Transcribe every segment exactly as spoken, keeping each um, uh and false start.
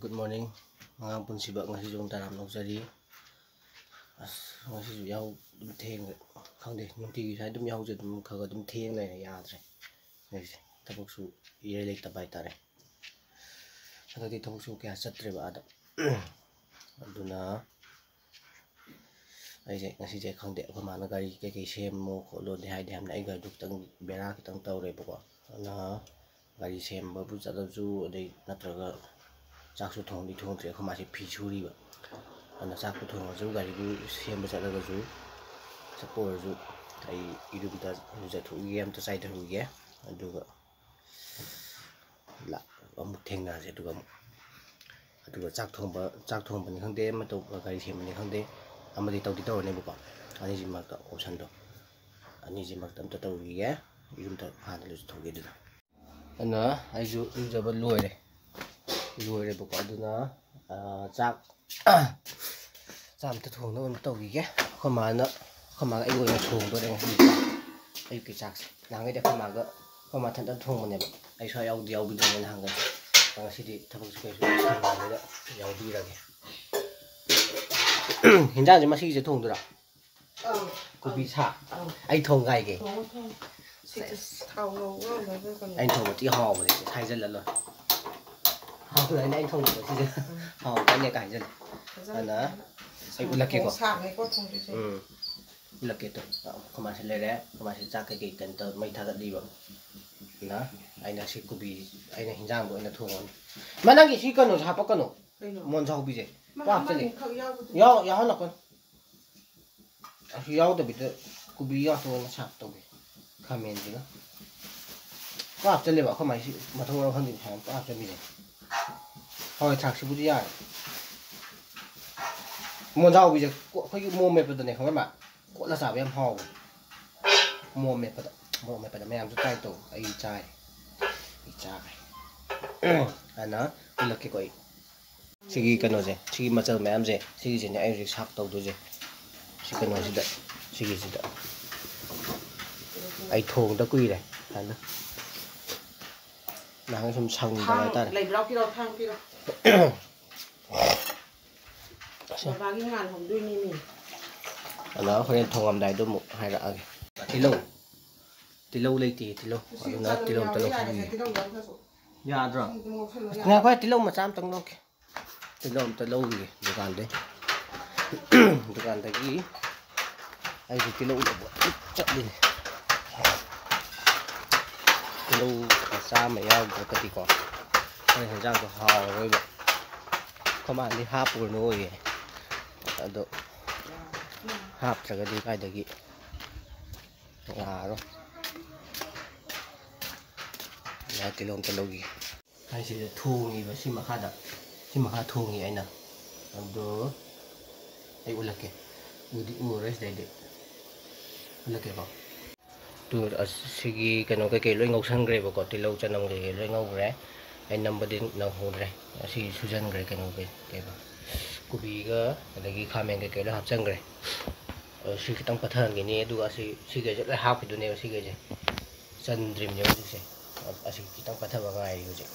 Good morning, ꯑꯉꯥꯡ ꯄꯨꯟꯁꯤꯕ꯫ ꯉꯁꯤꯁꯨ ꯑꯃꯨꯛ ꯇꯔꯥꯝ ꯅꯣꯛꯆꯔꯤ꯫ ꯑꯁ, ꯉꯁꯤꯁꯨ ꯌꯥꯍꯧ ꯑꯗꯨꯝ ꯊꯦꯡꯉꯦ꯫ ꯈꯪꯗꯦ, ꯅꯨꯡꯇꯤꯒꯤ ꯁꯨꯃꯥꯏꯅ ꯑꯗꯨꯝ ꯌꯥꯍꯧꯁꯦ ꯑꯗꯨꯝ ꯈꯔ ꯈꯔ ꯑꯗꯨꯝ ꯊꯦꯡ ꯂꯩꯔꯦ, ꯌꯥꯗ꯭ꯔꯦ꯫ ꯑꯩꯁꯦ ꯊꯕꯛꯁꯨ ꯏꯔꯩ ꯂꯩꯇꯕ ꯍꯥꯏꯇꯥꯔꯦ꯫ ꯍꯟꯗꯛꯇꯤ ꯊꯕꯛꯁꯨ ꯀꯌꯥ ꯆꯠꯇ꯭ꯔꯦꯕ ꯑꯥꯗ꯫ ꯑꯗꯨꯅ ꯑꯩꯁꯦ ꯉꯁꯤꯁꯦ ꯈꯪꯗꯦ, ꯑꯩꯈꯣꯏ ꯃꯥꯅ ꯒꯥꯔꯤ ꯀꯩꯀꯩ ꯁꯦꯝꯃꯣ ꯈꯣꯠꯂꯣꯗꯤ ꯍꯥꯏꯗꯤ ꯍꯥꯏꯕꯅꯤ꯫ ꯑꯩ ꯒꯥꯔꯤꯗꯨ ꯈꯤꯇꯪ ꯕꯦꯔꯥ ꯈꯤꯇꯪ ꯇꯧꯔꯦꯕꯀꯣ꯫ ꯑꯗꯨꯅ ꯒꯥꯔꯤ ꯁꯦꯝꯕꯕꯨ ꯆꯠꯂꯁꯨ, ꯑꯗꯩ ꯅꯠꯇ꯭ꯔꯒ ꯆꯥꯛꯁꯨ ꯊꯣꯡꯗꯤ ꯊꯣꯡꯗ꯭ꯔꯤ, ꯑꯩꯈꯣꯏ ꯃꯥꯁꯦ ꯐꯤ ꯁꯨꯔꯤꯕ꯫ ꯑꯗꯨꯅ ꯆꯥꯛꯄꯨ ꯊꯣꯡꯉꯁꯨ, ꯒꯥꯔꯤꯕꯨ ꯁꯦꯝꯕ ꯆꯠꯂꯒꯁꯨ, ꯆꯠꯄ ꯑꯣꯏꯔꯁꯨ, ꯑꯩ ꯏꯔꯨꯝꯗ ꯂꯨꯖꯊꯣꯛꯎꯒꯦ, ꯑꯝꯇ ꯆꯥꯏꯊꯔꯨꯒꯦ꯫ ꯑꯗꯨꯒ ꯂꯥ-, ꯑꯃꯨꯛ ꯊꯦꯡꯅꯔꯁꯦ꯫ ꯑꯗꯨꯒ ꯑꯃꯨꯛ, ꯑꯗꯨꯒ ꯆꯥꯛ ꯊꯣꯡꯕ, ꯆꯥꯛ ꯊꯣꯡꯕꯅꯤ ꯈꯪꯗꯦ, ꯑꯃ ꯇꯧꯕ, ꯒꯥꯔꯤ ꯁꯦꯝꯕꯅꯤ ꯈꯪꯗꯦ, ꯑꯃꯗꯤ ꯇꯧꯗꯤ ꯇꯧꯔꯅꯦꯕꯀꯣ꯫ ꯑꯅꯤꯁꯤ ꯃꯔꯛꯇ ꯑꯣꯞꯁꯟꯗꯣ, ꯑꯅꯤꯁꯤ ꯃꯔꯛꯇ ꯑꯝꯇ ꯇꯧꯈꯤꯒꯦ꯫ ꯌꯨꯝꯗ ꯍꯥꯟꯅ ꯂꯣꯏꯁꯤꯟꯊꯣꯛꯀꯦ ꯑꯗꯨꯗ꯫ ꯑꯗꯨꯅ ꯑꯩꯁꯨ ꯏꯔꯨꯖꯕ ꯂꯣꯏꯔꯦ, ꯂꯣꯏꯔꯦꯕꯀꯣ꯫ ꯑꯗꯨꯅ, ꯑꯥ, ꯆꯥꯛ, ꯆꯥꯛ ꯑꯝꯇ ꯊꯣꯡꯅꯕ ꯑꯝꯇ ꯇꯧꯈꯤꯒꯦ꯫ ꯑꯩꯈꯣꯏ ꯃꯥꯅ, ꯑꯩꯈꯣꯏ ꯃꯥꯒ ꯑꯩꯒ ꯑꯣꯏꯅ ꯊꯣꯡꯗꯣꯔꯦ ꯉꯁꯤꯗꯤ ꯆꯥꯛ, ꯑꯌꯨꯛꯀꯤ ꯆꯥꯛꯁꯦ꯫ ꯅꯍꯥꯟꯈꯩꯗꯤ ꯑꯩꯈꯣꯏ ꯃꯥꯒ, ꯑꯩꯈꯣꯏ ꯃꯥ ꯃꯊꯟꯇ ꯊꯣꯡꯕꯅꯦꯕ꯫ ꯑꯩ ꯁ꯭ꯋꯥꯏ ꯌꯥꯎꯗꯤ ꯌꯥꯎꯕꯤꯗꯕꯅꯦ ꯅꯍꯥꯟꯈꯩ꯫ ꯑꯗꯣ ꯉꯁꯤꯗꯤ ꯊꯕꯛꯁꯨ ꯀꯩꯁꯨ ꯁꯪꯗꯕꯅꯤꯅ ꯌꯥꯎꯕꯤꯔꯒꯦ꯫ ꯍꯤꯟꯖꯥꯡꯁꯦ ꯃꯁꯤꯒꯤꯁꯦ ꯊꯣꯡꯗꯣꯏꯔꯥ? ꯑꯪ꯫ ꯀꯣꯕꯤ ꯁꯥꯛ꯫ ꯑꯪ꯫ ꯑꯩ ꯊꯣꯡ ꯒꯥꯏꯒꯦ꯫ ꯊꯣꯡꯉꯣ, ꯊꯣꯡꯉꯣ꯫ ꯁꯤ ꯁꯦꯁ꯫ ꯊꯥꯎ ꯉꯧ-, ꯉꯧꯅꯕ ꯀꯩꯅꯣ꯫ ꯑꯩꯅ ꯊꯣꯡꯕ ꯊꯤ ꯍꯥꯎꯕꯅꯦ, ꯁꯦ, ꯍꯥꯏꯖꯜꯂ ꯂꯣꯏꯔꯦ꯫ ꯍꯥꯎꯕꯅꯦ ꯑꯩꯅ ꯊꯣꯡꯕꯗꯣ ꯁꯤꯁꯦ꯫ ꯎꯝ꯫ ꯍꯥꯎꯕꯅꯦ ꯀꯥꯏ ꯍꯥꯏꯖꯜꯂꯦ꯫ ꯐꯖꯅ ꯑꯗꯨꯅ ꯊꯣꯡꯉꯣ꯫ ꯑꯩ ꯎꯠꯂꯛꯀꯦꯀꯣ꯫ ꯊꯣꯡ ꯁꯥꯡꯉꯦꯀꯣ ꯊꯣꯡꯗꯣꯏꯁꯦ꯫ ꯎꯝ꯫ ꯎꯠꯂꯛꯀꯦ ꯇꯨ꯫ ꯑꯩꯈꯣꯏ ꯃꯥꯁꯤ ꯂꯩꯔꯦ꯫ ꯑꯩꯈꯣꯏ ꯃꯥꯁꯤ ꯆꯥꯛ ꯀꯩꯀꯩ ꯀꯩꯅꯣ ꯇꯧ-, ꯃꯩ ꯊꯥꯒꯠꯂꯤꯕ꯫ ꯑꯗꯨꯅ ꯑꯩꯅ ꯁꯤ ꯀꯣꯕꯤ, ꯑꯩꯅ ꯍꯤꯟꯖꯥꯡꯗꯣ ꯑꯣꯏꯅ ꯊꯣꯡꯉꯅꯤ꯫ ꯃꯥ, ꯅꯪꯒꯤ ꯁꯤ ꯀꯩꯅꯣꯁꯦ ꯍꯥꯞꯄꯛꯀꯅꯨ꯫ ꯀꯩꯅꯣ? ꯃꯣꯟꯖꯥꯎꯕꯤꯁꯦ꯫ ꯃꯥ ꯄꯥꯞ ꯆꯠꯂꯤ꯫ ꯑꯃꯅꯤꯈꯛ ꯌꯥꯎꯕꯗꯨ꯫ ꯌꯥꯎ-, ꯌꯥꯎꯍꯜꯂꯛꯀꯅꯨ꯫ ꯑꯁꯤ ꯌꯥꯎꯗꯕꯤꯗ ꯀꯣꯕꯤ ꯉꯥꯛꯇ ꯑꯣꯏꯅ ꯁꯥꯛ ꯇꯧꯒꯦ꯫ ꯈꯥꯃꯦꯟꯁꯤꯒ꯫ ꯄꯨꯔꯥ ꯍꯥꯞꯆꯜꯂꯦꯕ ꯑꯩꯈꯣꯏ ꯃꯥꯏꯁꯤ ꯃꯊꯣꯡ ꯃꯔꯝ ꯈꯪꯗꯦ ꯁꯨꯃꯥꯏꯅ ꯄꯨꯔꯥ ꯍꯥꯞꯆꯜꯂꯤꯁꯦ꯫ ꯍꯋꯥꯏ ꯊ꯭ꯔꯥꯛꯁꯤꯕꯨꯗꯤ ꯌꯥꯔꯦ꯫ ꯃꯣꯟꯖꯥꯎꯕꯤꯁꯦ ꯀꯣ-, ꯑꯩꯈꯣꯏꯒꯤ ꯃꯣꯔꯣꯛ ꯃꯦꯠꯄꯗꯅꯦ ꯈꯪꯕ꯭ꯔ ꯃꯥ? ꯀꯣꯠꯂ ꯆꯥꯕ ꯌꯥꯝ ꯍꯥꯎꯕꯅꯦ꯫ ꯃꯣꯔꯣꯛ ꯃꯦꯠꯄꯗ꯫ ꯃꯣꯔꯣꯛ ꯃꯦꯠꯄꯗ ꯃꯌꯥꯝꯁꯨ try ꯇꯧ꯫ ꯑꯩ ꯆꯥꯔꯦ꯫ ꯑꯩ ꯆꯥꯈ꯭ꯔꯦ꯫ ꯑꯗꯨꯅ ꯎꯠꯂꯛꯀꯦꯀꯣ ꯑꯩ꯫ ꯁꯤꯒꯤ ꯀꯩꯅꯣꯁꯦ, ꯁꯤꯒꯤ ꯃꯆꯜ ꯃꯌꯥꯝꯁꯦ, ꯁꯤꯒꯤꯁꯤꯅꯦ ꯑꯩ ꯍꯧꯖꯤꯛ ꯁꯥꯛ ꯇꯧꯗꯣꯏꯁꯦ꯫ ꯁꯤ ꯀꯩꯅꯣꯁꯤꯗ, ꯁꯤꯒꯤꯁꯤꯗ꯫ ꯑꯩ ꯊꯣꯡꯗ ꯀꯨꯏꯔꯦ ꯍꯥꯏꯅ꯫ ꯅꯍꯥꯟ ꯁꯨꯝ ꯁꯪꯗꯕ ꯊꯥꯡ ꯍꯥꯏꯇꯥꯔꯦ꯫ ꯂꯩꯕ꯭ꯔꯥ? ꯄꯤꯔꯣ, ꯊꯥꯡ ꯄꯤꯔꯣ꯫ ꯕꯕꯥꯒꯤ ꯉꯥꯜꯍꯧꯗꯣꯏꯅꯤꯅꯦ꯫ ꯑꯗ ꯍꯣꯔꯦꯟ ꯊꯣꯡꯉꯝꯗꯥꯏꯗꯣ ꯑꯃꯨꯛ ꯍꯥꯏꯔꯛꯑꯒꯦ꯫ ꯇꯤꯜꯍꯧ꯫ ꯇꯤꯜꯍꯧ ꯂꯩꯇꯦ, ꯇꯤꯜꯍꯧ꯫ ꯑꯗꯨꯅ ꯇꯤꯜꯍꯧ ꯑꯝꯇ ꯂꯧꯁꯤꯟꯕꯤꯒꯦ꯫ ꯇꯤꯜꯍꯧ ꯌꯥꯎꯗ꯭ꯔꯁꯨ꯫ ꯌꯥꯗ꯭ꯔꯣ? ꯁꯤꯡ ꯑꯗꯨꯝ ꯉꯧꯁꯜꯂꯣ, ꯌꯥꯔꯦ꯫ ꯉꯥꯏꯈꯣ, ꯇꯤꯜꯍꯧ ꯃꯆꯥ ꯑꯝꯇꯪ ꯂꯧꯒꯦ꯫ ꯇꯤꯜꯍꯧ ꯑꯝꯇ ꯂꯧꯈꯤꯒꯦ ꯗꯨꯀꯥꯟꯗꯩ꯫ ꯗꯨꯀꯥꯟꯗꯒꯤ ꯑꯩꯁꯨ ꯇꯤꯜꯍꯧ ꯂꯧꯕ ꯆꯠꯂꯤꯅꯦ꯫ ꯇꯤꯜꯍꯧ ꯃꯆꯥ ꯑꯃ ꯌꯥꯎꯗ꯭ꯔꯒꯗꯤꯀꯣ, ꯑꯩꯈꯣꯏ ꯍꯦꯟꯖꯥꯡꯗꯣ ꯍꯥꯎꯔꯣꯏꯕ꯫ ꯑꯩꯈꯣꯏ ꯃꯥꯗꯤ ꯍꯥꯞꯄꯨꯔꯅꯨ ꯑꯣꯏꯌꯦ꯫ ꯑꯗꯣ ꯍꯥꯞꯇ꯭ꯔꯒꯗꯤ ꯀꯥꯏꯗꯒꯤ ꯌꯥꯔꯣꯏ꯫ ꯉꯥꯏ, ꯇꯤꯜꯍꯧ ꯑꯝꯇ ꯂꯧꯈꯤꯒꯦ꯫ ꯑꯩ ꯁꯤꯗ ꯊꯣꯡꯉꯤꯕ, ꯁꯤ ꯃꯈꯥꯗ, ꯁꯤ ꯃꯈꯥ ꯊꯣꯡꯉꯤ ꯑꯩꯅ꯫ ꯑꯗꯣ ꯑꯩ ꯎꯠꯂꯛꯀꯦ꯫ ꯎꯗꯤ ꯎꯔꯔꯣꯏ ꯁꯤꯗꯩꯗꯤ꯫ ꯎꯠꯂꯛꯀꯦꯀꯣ꯫ ꯇꯨ, ꯑꯁꯤꯒꯤ ꯀꯩꯅꯣ ꯀꯩꯀꯩ ꯂꯣꯏ ꯉꯧꯁꯟꯈ꯭ꯔꯦꯕꯀꯣ, ꯇꯤꯜꯍꯧ ꯆꯅꯝ ꯀꯩꯀꯩ ꯂꯣꯏ ꯉꯧꯈ꯭ꯔꯦ꯫ ꯑꯩ ꯅꯝꯕꯗꯤ ꯅꯪꯍꯧꯗ꯭ꯔꯦ꯫ ꯑꯁꯤ ꯁꯨꯖꯟꯈ꯭ꯔꯦ ꯀꯩꯅꯣ ꯀꯩ-, ꯀꯩꯕ, ꯀꯣꯕꯤꯒ ꯑꯗꯒꯤ ꯈꯥꯃꯦꯟ ꯀꯩꯀꯩ ꯂꯣꯏ ꯍꯥꯞꯆꯟꯈ꯭ꯔꯦ꯫ ꯑꯗꯣ ꯁꯤ ꯈꯤꯇꯪ ꯄꯠꯊꯍꯟꯈꯤꯅꯤ, ꯑꯗꯨꯒ ꯑꯁꯤ, ꯁꯤꯈꯩꯁꯦ ꯂꯣꯏ ꯍꯥꯞꯈꯤꯗꯣꯏꯅꯦꯕ, ꯁꯤꯈꯩꯁꯦ꯫ ꯆꯟꯗ꯭ꯔꯤꯕꯅꯦꯕ ꯍꯧꯖꯤꯛꯁꯦ꯫ ꯑꯁꯤ ꯈꯤꯇꯪ ꯄꯠꯊꯕ ꯉꯥꯏꯔꯤ ꯍꯧꯖꯤꯛ꯫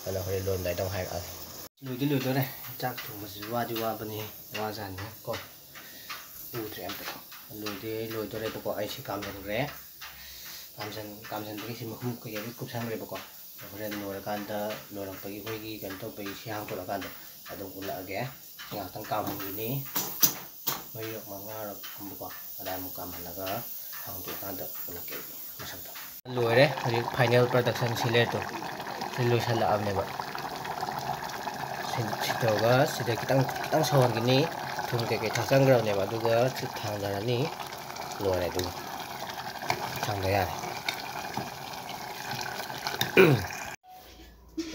ꯑꯗꯨꯅ ꯍꯣꯔꯦꯟ ꯂꯣꯟꯗꯥꯏꯗ ꯑꯃꯨꯛ ꯍꯥꯏꯔꯛꯑꯒꯦ꯫ ꯂꯣꯏꯗꯤ ꯂꯣꯏꯗꯣꯔꯦ꯫ ꯆꯥꯛ ꯊꯣꯡꯕꯁꯤꯁꯨ ꯋꯥꯗꯤ ꯋꯥꯕꯅꯤ, ꯋꯥꯖꯥꯠꯅꯤ ꯀꯣ꯫ ꯎꯗ꯭ꯔꯦ ꯑꯝꯇ꯫ ꯂꯣꯏꯗꯤ ꯂꯣꯏꯗꯣꯔꯦꯕꯀꯣ꯫ ꯑꯩ ꯁꯤ ꯀꯥꯝꯖꯟꯈ꯭ꯔꯦ꯫ ꯀꯥꯝꯖꯟ-, ꯀꯥꯝꯖꯟꯕꯒꯤ ꯁꯤ ꯃꯈꯨꯝ ꯀꯩꯀꯩ ꯂꯣꯏ ꯀꯨꯞꯁꯟꯈ꯭ꯔꯦꯕꯀꯣ꯫ ꯍꯣꯔꯦꯟ ꯂꯣꯏꯔꯀꯥꯟꯗ, ꯂꯣꯏꯔꯛꯄꯒꯤ ꯑꯩꯈꯣꯏꯒꯤ ꯀꯩꯅꯣ ꯇꯧꯕꯒꯤ ꯁꯤ ꯍꯥꯡꯗꯣꯛꯂꯀꯥꯟꯗ ꯑꯗꯨꯝ ꯎꯠꯂꯛꯑꯒꯦ꯫ ꯉꯥꯏꯍꯥꯛꯇꯪ ꯀꯥꯝꯍꯟꯈꯤꯅꯤ꯫ ꯃꯔꯤꯔꯛ ꯃꯉꯥꯔꯛ ꯀꯨꯝꯕꯀꯣ꯫ ꯑꯗꯥꯏꯃꯨꯛ ꯀꯥꯝꯍꯜꯂꯒ ꯍꯥꯡꯗꯣꯛꯑꯀꯥꯟꯗ ꯎꯠꯂꯛꯀꯦ ꯑꯩ ꯃꯁꯛꯇꯣ꯫ ꯂꯣꯏꯔꯦ꯫ ꯍꯧꯖꯤꯛ final production ꯁꯤ ꯂꯩꯔꯦ ꯇꯨ꯫ ꯁꯤ ꯂꯣꯏꯁꯜꯂꯛꯑꯕꯅꯦꯕ꯫ ꯁꯤ, ꯁꯤ ꯇꯧꯔꯒ ꯁꯤꯗ ꯈꯤꯇꯪ, ꯈꯤꯇꯪ ꯁꯧꯍꯟꯈꯤꯅꯤ꯫ ꯊꯨꯝ ꯀꯩꯀꯩ ꯊꯥꯛꯆꯟꯈ꯭ꯔꯕꯅꯦꯕ꯫ ꯑꯗꯨꯒ ꯁꯤ ꯊꯥꯡꯗꯔꯅꯤ꯫ ꯂꯣꯏꯔꯦ ꯑꯗꯨꯒ꯫ ꯊꯥꯡꯗ ꯌꯥꯔꯦ꯫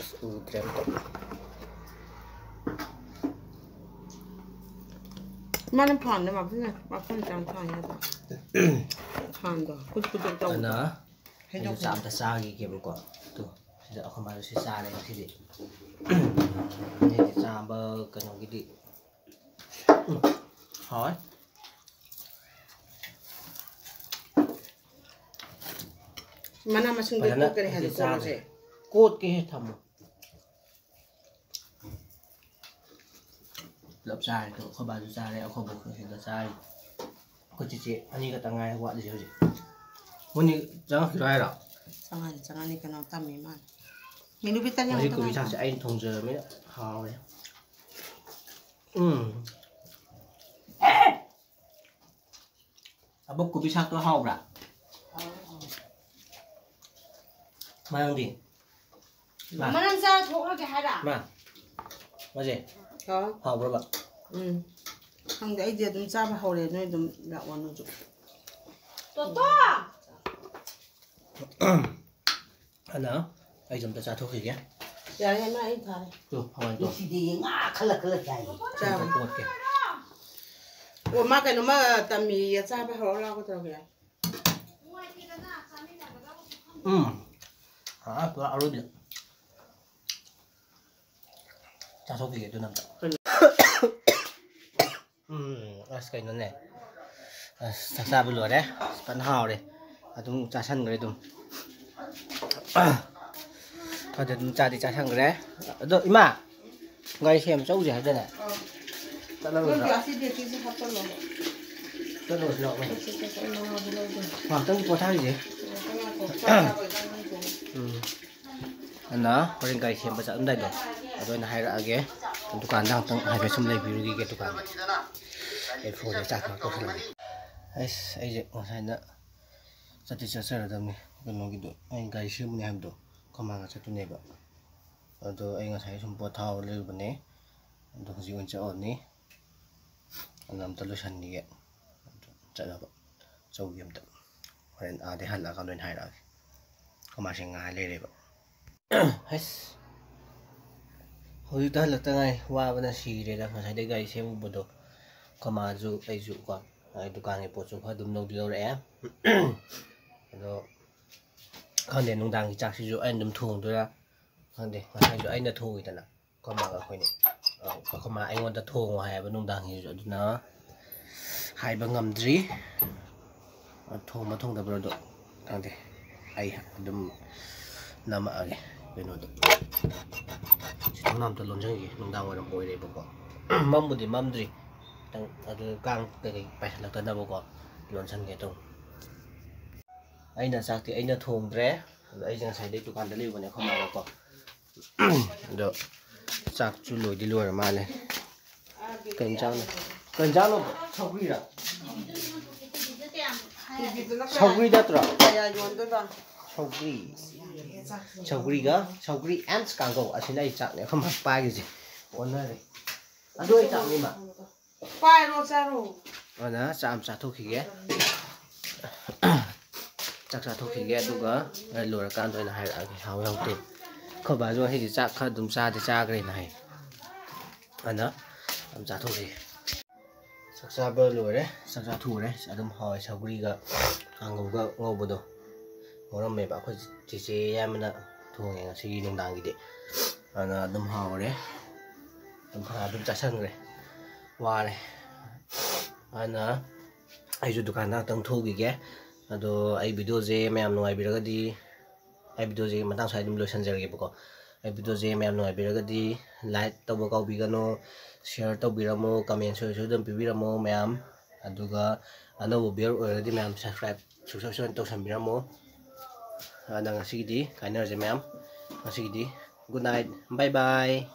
ꯑꯁ, ꯎꯗ꯭ꯔꯦ ꯑꯝꯇ꯫ ꯃꯥꯅ ꯐꯥꯟꯗ ꯃꯥꯄꯨꯅ ꯃꯥꯄꯨꯅ ꯆꯥꯡ ꯊꯥꯡ ꯌꯥꯗ꯭ꯔꯣ? ꯐꯥꯟꯗꯣ ꯈꯨꯠ ꯈꯨꯠꯇ ꯇꯧꯕꯗꯣ꯫ ꯑꯗꯨꯅ ꯑꯩꯁꯨ ꯍꯩꯅꯧ ꯆꯥꯛ ꯑꯝꯇ ꯆꯥꯈꯤꯒꯦꯕꯀꯣ꯫ ꯇꯨ, ꯁꯤꯗ ꯑꯩꯈꯣꯏ ꯃꯥꯁꯨ ꯁꯤ ꯆꯥꯔꯦ ꯉꯁꯤꯗꯤ꯫ ꯑꯩꯗꯤ ꯆꯥꯕ ꯀꯩꯅꯣꯒꯤꯗꯤ꯫ ꯎꯝ, ꯍꯥꯎꯋꯦ꯫ ꯃꯅꯥ ꯃꯁꯤꯡꯗꯤ ꯐꯖꯅ ꯀꯣꯠꯀꯅꯤ ꯍꯥꯏꯗꯣ ꯉꯁꯤ ꯆꯥꯈ꯭ꯔꯦ꯫ ꯀꯣꯠꯂꯁꯦ꯫ ꯀꯣꯠꯀꯦ ꯍꯦ, ꯊꯝꯃꯣ꯫ ꯆꯥꯔꯦ꯫ ꯑꯗꯣ ꯑꯩꯈꯣꯏ ꯕꯥꯁꯨ ꯆꯥꯔꯦ, ꯑꯩꯈꯣꯏ ꯕꯣꯛꯁꯨ ꯁꯤꯗ ꯆꯥꯔꯤ꯫ ꯑꯩꯈꯣꯏ ꯆꯤꯆꯦ ꯑꯅꯤ ꯈꯛꯇ ꯉꯥꯏꯔꯦ ꯋꯥꯠꯂꯤꯁꯦ ꯍꯧꯖꯤꯛ꯫ ꯃꯣꯏꯅꯤ ꯆꯪꯉꯛꯈꯤꯔꯣꯏ ꯍꯥꯏꯔꯣ? ꯆꯪꯉꯅꯤ, ꯆꯪꯉꯅꯤ, ꯀꯩꯅꯣ ꯇꯝꯃꯤ ꯃꯥꯅ꯫ ꯃꯤꯅꯨ ꯄꯤꯇꯪ ꯉꯁꯤ ꯑꯃꯇ ꯀꯣꯕꯤ ꯉꯥꯏꯈꯣ꯫ ꯁꯥꯛꯁꯦ ꯑꯩꯅ ꯊꯣꯡꯖꯔꯕꯅꯤꯅ ꯍꯥꯎꯔꯦ꯫ ꯎꯝ꯫ ꯑꯕꯣꯛ ꯀꯣꯕꯤ ꯁꯥꯛꯇꯣ ꯍꯥꯎꯕ꯭ꯔꯥ? ꯃꯥ ꯅꯪꯗꯤ? ꯃꯥ꯫ ꯃꯅꯝ ꯆꯥꯔ ꯊꯣꯛꯂꯒꯦ ꯍꯥꯏꯔ? ꯃꯥ꯫ ꯃꯥꯁꯦ꯫ ꯍꯥꯎ꯫ ꯍꯥꯎꯕ꯭ꯔꯕ? ꯎꯝ꯫ ꯈꯪꯗꯦ, ꯑꯩꯗꯤ ꯑꯗꯨꯝ ꯆꯥꯕ ꯍꯧꯔꯦ, ꯅꯣꯏ ꯑꯗꯨꯝ ꯂꯥꯛꯑꯣ ꯅꯣꯏꯁꯨ꯫ ꯇꯣꯇꯣ! ꯑꯅ ꯑꯩꯁꯨ ꯑꯝꯇ ꯆꯥꯊꯣꯛꯈꯤꯒꯦ꯫ ꯌꯥꯔꯦ, ꯏꯃꯥ, ꯑꯩ ꯐꯔꯦ꯫ Two, ꯐꯃꯥꯏ two. ꯁꯤꯗꯤ ꯉꯥ ꯈꯜꯂ ꯈꯜꯂ ꯆꯥꯏ꯫ ꯆꯥꯕ꯫ ꯑꯝꯇ ꯀꯣꯠꯀꯦ꯫ ꯑꯣ, ꯃꯥ ꯀꯩꯅꯣꯝꯃ ꯇꯝꯃꯤꯌꯦ, ꯆꯥꯕ ꯍꯧꯔ ꯂꯥꯛꯑꯣ ꯇꯧꯔꯒꯦ꯫ ꯎꯝ꯫ ꯑꯥ, ꯄꯨꯔꯥ ꯑꯔꯣꯏꯕꯤꯗ꯫ ꯆꯥꯊꯣꯛꯈꯤꯒꯦ ꯑꯗꯨꯅ ꯑꯝꯇ꯫ ꯀꯩꯅꯣ? ꯎꯝ, ꯑꯁ, ꯀꯩꯅꯣꯅꯦ꯫ ꯑꯁ, ꯆꯥꯛ ꯆꯥꯕ ꯂꯣꯏꯔꯦ꯫ ꯑꯁ, ꯐꯖꯅ ꯍꯥꯎꯔꯦ꯫ ꯑꯗꯨꯝ ꯆꯥꯁꯟꯈ꯭ꯔꯦ ꯑꯗꯨꯝ꯫ ꯈꯔꯗꯤ ꯑꯗꯨꯝ ꯆꯥꯗꯤ ꯆꯥꯁꯟꯈ꯭ꯔꯦ꯫ ꯑꯗꯣ, ꯏꯃꯥ, ꯒꯥꯔꯤ ꯁꯦꯝꯕ ꯆꯧꯁꯦ ꯍꯥꯏꯗꯅꯦ꯫ ꯆꯠꯂꯔꯣꯏꯗ꯭ꯔꯣ? ꯅꯪꯒꯤ ꯑꯁꯤ ꯕꯦꯇ꯭ꯔꯤꯁꯦ ꯍꯥꯞꯆꯜꯂꯣ꯫ ꯆꯠꯂꯨꯔꯁꯤ ꯂꯥꯛꯑꯣ꯫ ꯆꯠꯁꯦ, ꯆꯠꯁꯦ, ꯑꯩ ꯃꯉꯥꯗꯤ ꯂꯧꯒꯦ꯫ ꯉꯥꯛꯇꯪ ꯄꯣꯊꯥꯈꯤꯁꯦ꯫ ꯉꯥꯛꯇꯪ ꯉꯥꯏꯈꯣ꯫ ꯆꯥꯛ ꯆꯥꯕ ꯏꯟꯖꯥꯡ ꯂꯩꯇꯦ꯫ ꯎꯝ꯫ ꯑꯗꯨꯅ ꯍꯣꯔꯦꯟ ꯒꯥꯔꯤ ꯁꯦꯝꯕ ꯆꯠꯂꯝꯗꯥꯏꯗꯣ ꯑꯗꯨ ꯑꯣꯏꯅ ꯍꯥꯏꯔꯛꯑꯒꯦ꯫ ꯗꯨꯀꯥꯟꯗ ꯉꯥꯛꯇꯪ ꯍꯥꯏꯐꯦꯠ ꯁꯨꯝ ꯂꯩꯕꯤꯔꯨꯈꯤꯒꯦ ꯗꯨꯀꯥꯟꯗ꯫ ꯑꯩ ꯐꯣꯟꯁꯦ ꯆꯥꯔꯖ ꯉꯥꯛ ꯇꯧꯁꯜꯂꯒꯦ꯫ ꯑꯩꯁ, ꯑꯩꯁꯦ ꯉꯁꯥꯏꯅ ꯆꯠꯇꯤ ꯆꯠꯆꯔꯗꯕꯅꯤ ꯀꯩꯅꯣꯒꯤꯗꯣ, ꯑꯩ ꯒꯥꯔꯤ ꯁꯦꯝꯒꯅꯤ ꯍꯥꯏꯕꯗꯣ ꯑꯩꯈꯣꯏ ꯃꯥꯒ ꯆꯠꯇꯣꯏꯅꯦꯕ꯫ ꯑꯗꯣ ꯑꯩ ꯉꯁꯥꯏ ꯁꯨꯝ ꯄꯣꯠ ꯊꯥꯔꯨ ꯂꯩꯔꯨꯕꯅꯦ꯫ ꯑꯗꯣ ꯍꯧꯖꯤꯛ ꯑꯣꯏꯅ ꯆꯠꯂꯅꯤ꯫ ꯑꯗꯨꯅ ꯑꯝꯇ ꯂꯣꯏꯁꯟꯈꯤꯒꯦ꯫ ꯑꯗꯨ ꯆꯠꯅꯕ ꯆꯧꯒꯤ ꯑꯝꯇ꯫ ꯍꯣꯔꯦꯟ ꯑꯥꯗꯩ ꯍꯜꯂꯛꯑꯀꯥꯟꯗ ꯑꯣꯏꯅ ꯍꯥꯏꯔꯛꯑꯒꯦ꯫ ꯑꯩꯈꯣꯏ ꯃꯥꯁꯦ ꯉꯥꯏ ꯂꯩꯔꯦꯕ꯫ ꯍꯩꯁ꯫ ꯍꯧꯖꯤꯛꯇ ꯍꯜꯂꯛꯇ ꯉꯥꯏ꯫ ꯋꯥꯕꯅ ꯁꯤꯔꯦꯗ ꯉꯁꯥꯏꯗꯩ ꯒꯥꯔꯤ ꯁꯦꯝꯃꯨꯕꯗꯣ꯫ ꯑꯩꯈꯣꯏ ꯃꯥꯁꯨ ꯑꯩꯁꯨ ꯀꯣ, ꯑꯩ ꯗꯨꯀꯥꯟꯒꯤ ꯄꯣꯠꯁꯨ ꯈꯔ ꯑꯗꯨꯝ ꯂꯧꯗꯤ ꯂꯧꯔꯛꯑꯦ꯫ ꯑꯗꯣ ꯈꯪꯗꯦ, ꯅꯨꯡꯗꯥꯡꯒꯤ ꯆꯥꯛꯁꯤꯁꯨ ꯑꯩꯅ ꯑꯗꯨꯝ ꯊꯣꯡꯗꯣꯏꯔꯥ ꯈꯪꯗꯦ꯫ ꯉꯁꯥꯏꯁꯨ ꯑꯩꯅ ꯊꯣꯡꯉꯤꯗꯅ꯫ ꯑꯩꯈꯣꯏ ꯃꯥꯒ ꯑꯩꯈꯣꯏꯅꯤ꯫ ꯑ, ꯑꯩꯈꯣꯏ ꯃꯥ ꯑꯩꯉꯣꯟꯗ ꯊꯣꯡꯉꯣ ꯍꯥꯏꯌꯦꯕ ꯅꯨꯡꯗꯥꯡꯒꯤꯁꯨ, ꯑꯗꯨꯅ ꯍꯥꯏꯕ ꯉꯝꯗ꯭ꯔꯤ꯫ ꯑ, ꯊꯣꯡꯕ ꯊꯣꯡꯗꯕ꯭ꯔꯥꯗꯣ ꯈꯪꯗꯦ꯫ ꯑꯩ ꯑꯗꯨꯝ ꯅꯝꯃꯛꯑꯒꯦ ꯀꯩꯅꯣꯗꯣ꯫ ꯁꯤ ꯊꯣꯡꯅꯥꯎ ꯑꯝꯇ ꯂꯣꯟꯁꯤꯟꯈꯤꯒꯦ, ꯅꯨꯡꯗꯥꯡ ꯋꯥꯏꯔꯝ ꯑꯣꯏꯔꯦꯕꯀꯣ꯫ ꯃꯝꯕꯨꯗꯤ ꯃꯝꯗ꯭ꯔꯤ, ꯈꯤꯇꯪ ꯑꯗꯨ ꯀꯥꯡ ꯀꯩꯀꯩ ꯄꯥꯏꯁꯜꯂꯛꯇꯅꯕꯀꯣ ꯂꯣꯟꯁꯟꯒꯦ ꯇꯧ꯫ ꯑꯩꯅ ꯆꯥꯛꯇꯤ ꯑꯩꯅ ꯊꯣꯡꯗ꯭ꯔꯦ꯫ ꯑꯗꯣ ꯑꯩꯁꯦ ꯉꯁꯥꯏꯗꯩ ꯗꯨꯀꯥꯟꯗ ꯂꯩꯕꯅꯦ ꯑꯩꯈꯣꯏ ꯃꯥꯒꯀꯣ꯫ ꯑꯗꯣ ꯆꯥꯛꯁꯨ ꯂꯣꯏꯗꯤ ꯂꯣꯏꯔ ꯃꯥꯜꯂꯦ꯫ ꯀꯩ ꯏꯟꯖꯥꯡꯅꯣ? ꯀꯩ ꯏꯟꯖꯥꯡꯅꯣ? ꯁꯧꯒ꯭ꯔꯤꯔꯥ? ꯁꯧꯒ꯭ꯔꯤ ꯅꯠꯇ꯭ꯔꯣ? ꯀꯌꯥ ꯌꯣꯟꯗꯣꯏꯕ? ꯁꯧꯒ꯭ꯔꯤ꯫ ꯁꯧꯒ꯭ꯔꯤꯒ, ꯁꯧꯒ꯭ꯔꯤ and ꯀꯥꯡꯒꯧ, ꯑꯁꯤꯅ ꯑꯩ ꯆꯥꯛꯅꯦ꯫ ꯑꯩꯈꯣꯏ ꯃꯥ ꯄꯥꯏꯒꯤꯁꯦ ꯑꯣꯟꯅꯔꯦ꯫ ꯑꯗꯨ ꯑꯩ ꯆꯥꯛꯅꯤ, ꯏꯃꯥ꯫ ꯄꯥꯏꯔꯣ, ꯆꯥꯔꯣ꯫ ꯑꯗꯨꯅ ꯆꯥꯛ ꯑꯃ ꯆꯥꯊꯣꯛꯈꯤꯒꯦ꯫ ꯆꯥꯛ ꯆꯥꯊꯣꯛꯈꯤꯒꯦ, ꯑꯗꯨꯒ ꯂꯣꯏꯔꯀꯥꯟꯗ ꯑꯣꯏꯅ ꯍꯥꯏꯔꯛꯑꯒꯦ, ꯍꯥꯎꯋꯦ ꯍꯥꯎꯇꯦ꯫ ꯑꯩꯈꯣꯏ ꯕꯥꯁꯨ ꯉꯁꯤꯗꯤ ꯆꯥꯛ ꯈꯔ ꯑꯗꯨꯝ ꯆꯥꯗꯤ ꯆꯥꯈ꯭ꯔꯦꯅ ꯍꯥꯏ꯫ ꯑꯗꯨꯅ ꯑꯗꯨꯝ ꯆꯥꯊꯣꯛꯈꯤꯒꯦ꯫ ꯆꯥꯛ ꯆꯥꯕ ꯂꯣꯏꯔꯦ, ꯆꯥꯛ ꯆꯥꯊꯣꯛꯎꯔꯦ꯫ ꯑꯗꯨꯝ ꯍꯥꯎꯋꯦ, ꯁꯧꯒ꯭ꯔꯤꯒ ꯀꯥꯡꯍꯧꯒ ꯉꯧꯕꯗꯣ ꯉꯧꯔꯝꯃꯦꯕ꯫ ꯑꯩꯈꯣꯏ ꯆꯦꯆꯦ ꯌꯥꯏꯃꯅ ꯊꯣꯡꯉꯦ ꯉꯁꯤꯒꯤ ꯅꯨꯡꯗꯥꯡꯒꯤꯗꯤ꯫ ꯑꯗꯨꯅ ꯑꯗꯨꯝ ꯍꯥꯎꯔꯦ, ꯑꯗꯨꯝ ꯐꯖꯅ ꯑꯗꯨꯝ ꯆꯥꯁꯟꯈ꯭ꯔꯦ꯫ ꯋꯥꯔꯦ꯫ ꯑꯗꯨꯅ ꯑꯩꯁꯨ ꯗꯨꯀꯥꯟꯗ ꯉꯥꯛꯇꯪ ꯊꯣꯛꯎꯈꯤꯒꯦ꯫ ꯑꯗꯣ ꯑꯩ ꯚꯤꯗꯤꯑꯣꯁꯦ ꯃꯌꯥꯝ ꯅꯨꯡꯉꯥꯏꯕꯤꯔꯒꯗꯤ, ꯑꯩ ꯚꯤꯗꯤꯑꯣꯁꯦ ꯃꯇꯥꯡ ꯁ꯭ꯋꯥꯏꯗ ꯑꯗꯨꯝ ꯂꯣꯏꯁꯤꯟꯖꯔꯒꯦꯕꯀꯣ꯫ ꯑꯩ ꯚꯤꯗꯤꯑꯣꯁꯦ ꯃꯌꯥꯝ ꯅꯨꯡꯉꯥꯏꯕꯤꯔꯒꯗꯤ like ꯇꯧꯕ ꯀꯥꯎꯕꯤꯒꯅꯨ, share ꯇꯧꯕꯤꯔꯝꯃꯨ, comment ꯁꯣꯏꯁꯨ ꯑꯗꯨꯝ ꯄꯤꯕꯤꯔꯝꯃꯨ ꯃꯌꯥꯝ꯫ ꯑꯗꯨꯒ ꯑꯅꯧꯕ viewer ꯑꯣꯏꯔꯒꯗꯤ ꯃꯌꯥꯝ subscribe ꯁꯨꯡꯁꯣꯏ ꯁꯣꯏꯗꯅ ꯇꯧꯁꯟꯕꯤꯔꯝꯃꯨ꯫ ꯑꯗ ꯉꯁꯤꯒꯤꯗꯤ ꯀꯥꯏꯅꯔꯁꯦ ꯃꯌꯥꯝ꯫ ꯉꯁꯤꯒꯤꯗꯤ good night, bye bye꯫